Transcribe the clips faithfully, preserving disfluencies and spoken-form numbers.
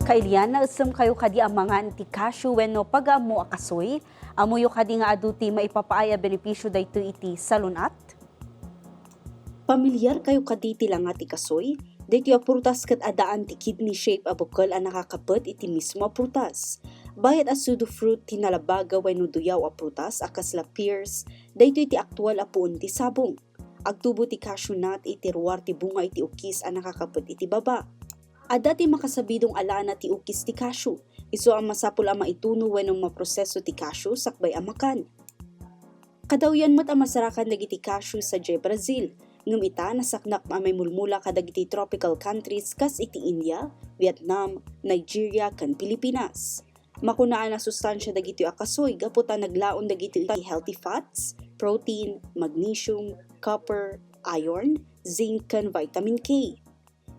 Kailian, naisem kayo kadi a mangan ti cashew wenno pagaammo a kasoy? Ammoyo kadi nga adu ti maipapaay a benepisio daytoy iti salun-at? Pamilyar kayo kadi ti langa ti kasoy? Daytoy a prutas ket addaan ti kidney shape a bukel a nakakapet iti mismo a prutas. Bayat a pseudo fruit ti nalabaga wenno duyaw a prutas a kasla pears, daytoy ti aktual a puon ti sabong. Agtubo ti cashew nut iti ruar ti bunga iti ukis a nakakapet iti baba. Adda ti makasabidong a lana ti ukis ti cashew, isu a masapul a maituno wenno maproseso ti cashew sakbay a makan. Kadawyan met a masarakan dagiti cashew sadiay Brazil, ngem ita nasaknak a maimulmula kadagiti tropical countries kas iti India, Vietnam, Nigeria, ken Pilipinas. Makuna a nasustansia dagitoy a kasoy gapu ta naglaon dagitoy iti healthy fats, protein, magnesium, copper, iron, zinc, ken vitamin K.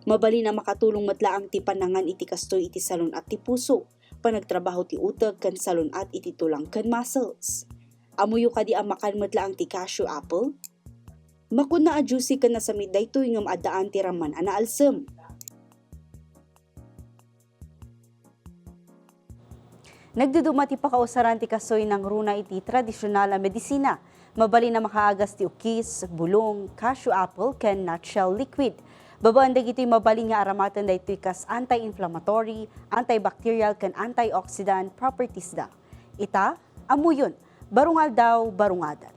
Mabalin a makatulong met laeng ti panangan iti kastoy iti salun-at ti puso, panagtrabaho ti uteg ken salun-at iti tulang ken muscles. Ammoyo kadi a makan met laeng ti cashew apple? Makuna a juicy ken nasamit daytoy ngem addaan ti ramman a naalsem. Nagduduma ti pakausaran ti kasoy nangruna iti tradisional a medisina. Mabalin a makaagas ti ukis, bulong, cashew apple, ken nutshell liquid. Babaen dagitoy mabalin nga aramaten daytoy kas anti-inflammatory, antibacterial, ken antioxidant properties da. Ita, ammoyon, barung aldaw, barung adat.